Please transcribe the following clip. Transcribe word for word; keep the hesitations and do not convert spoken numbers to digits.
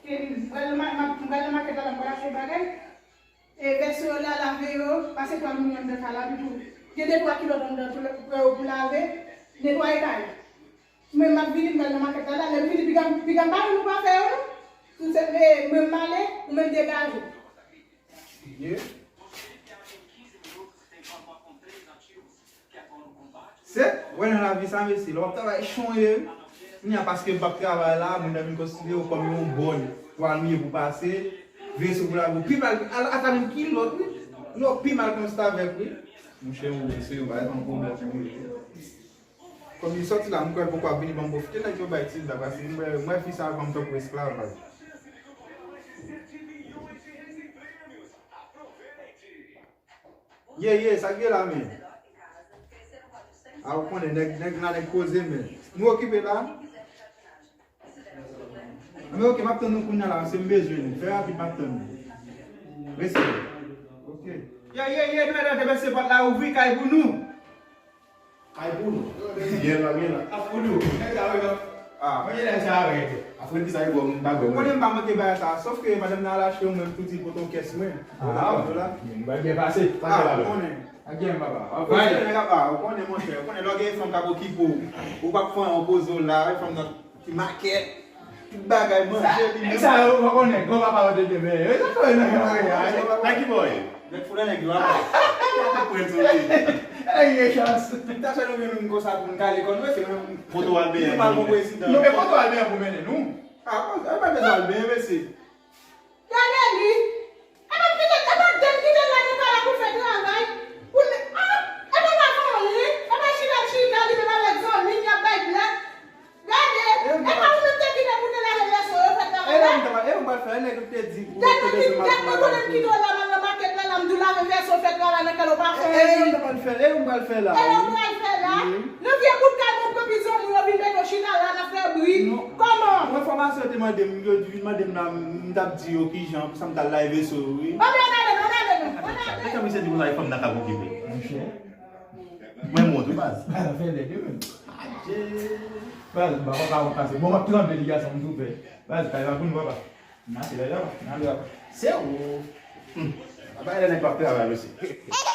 M pral nan ma- ma- m pral nan makèt la, m pral achte bagay. E vèso yo la, lave yo, pase twal moun yo anndan kay la, pi pou gen de twa kilòt anndan tou pou, pou lave, netwaye kay. Mwen m ap vini, m pral nan makèt la, la, lè m vini, piga m, piga m pa jwenn ou pa fè yo, non. Tout se, e, mwen m ale, ou menm degaje. Ye. Se, wè nan lavi sa, mesye, lè w ap travay chonye, wi. Kounye a, paske m p ap travay la, moun nan vin konsidere w kòm yon bòn. Pou al mouye pou pase, veye sou pou lave w. Pi mal, al, ata menm kilòt, wi. Lè w pi mal konsta avèk, wi. Monchè, yon veye sou yon bagay, yon pwoblèm pou mwen. Kòm li sòti la, m kwè l poko ap vini ban m pwofite, nèg yo bay ti la, paske m wè, m wè fi sa a ban m tankou esklavaj. Ye, ye, sa k gen la, men? A, ou konnen, nèg, nèg la, nèg koze, men. Nou okipe la? Men oke, m ap tann nou kounye a la, paske m bezwen nou. Fè rapid, m ap tann nou. Mesye. Oke. Ye, ye, ye, nou mèt antre, mesye, pòt la ouvri, kay pou nou. Kay pou nou. Byen la, byen la. Ap pou nou. Nèg sa yo, non. Ah. Mwen, nèg sa yo, rèd. Afrèd ki sa yo, bon, m pa gwe. Ou konnen m pa manke bagay sa, sòf ke madanm nan al achte yon menm tou di pote yon kès mwen. Ah, m pral byen pase. Ah, ou konnen. Ak byen, papa. Ou konnen, nèg apa, ou konnen, monchè, ou konnen lè w gen fanm k ap okipe w, ou p ap fè yon poze w la, fanm nan ki makèt, tout bagay, manje, li menm. Sa yo, ou konnen, gwo papa yo te gen, men, yo te fè nan yon reyal. Nan ki bò ye? Nèg fout nan nèg yo apa. Ou pran sou li. Ay, gen chans. M ta fè nou menm konsa pou n kale kò nou, se menm. Foto al benyen. Nou pa bon prezidan. Nou gen foto al benyen pou mennen nou. Ah, pa bezwen al benyen, mesye. Gade li. E pa kite, e pa kite l la nan kay la pou l fè travay. Pou l, ah, e pa lavan li, e pa chita l chita li menm avèk zanmi l y ap bay blag. Gade, e pa ou menm te kite pou te lave vèso yo fè travay la. E m pral fè, e nèg yo te di pou te bezwen mal pou bagay. Gade mwen konnen m kite w la m al nan makèt la, la m di w lave vèso fè travay nan kay la ou pa fè anyen. E yo m pral fè, e yo m pral fè la. E yo m pral fè la. Nan vye bout kay mwen pran pizon mwen yo vin mete w chita la nan fè bri. Kòman? Mwen fòmasyon yo te mande m, yo vin mande m la, m t ap di yo kijan, pou sa m t al lave vèso yo, wi. Ann ale non, ann ale non, ann ale. Kèt misye di konsa, e fanm nan k ap okipe. Monchè. Mwen montre baz. Baz, fè lèd wi menm. Adje. Baz, m pa konn pa konn pase. Bon, m ap tranble li gason, m tou pè. Baz, kay la pou nou papa. N ap fè la, n ap fè la. Se ou. Hmm. Apa e nèg p ap travay, mesye.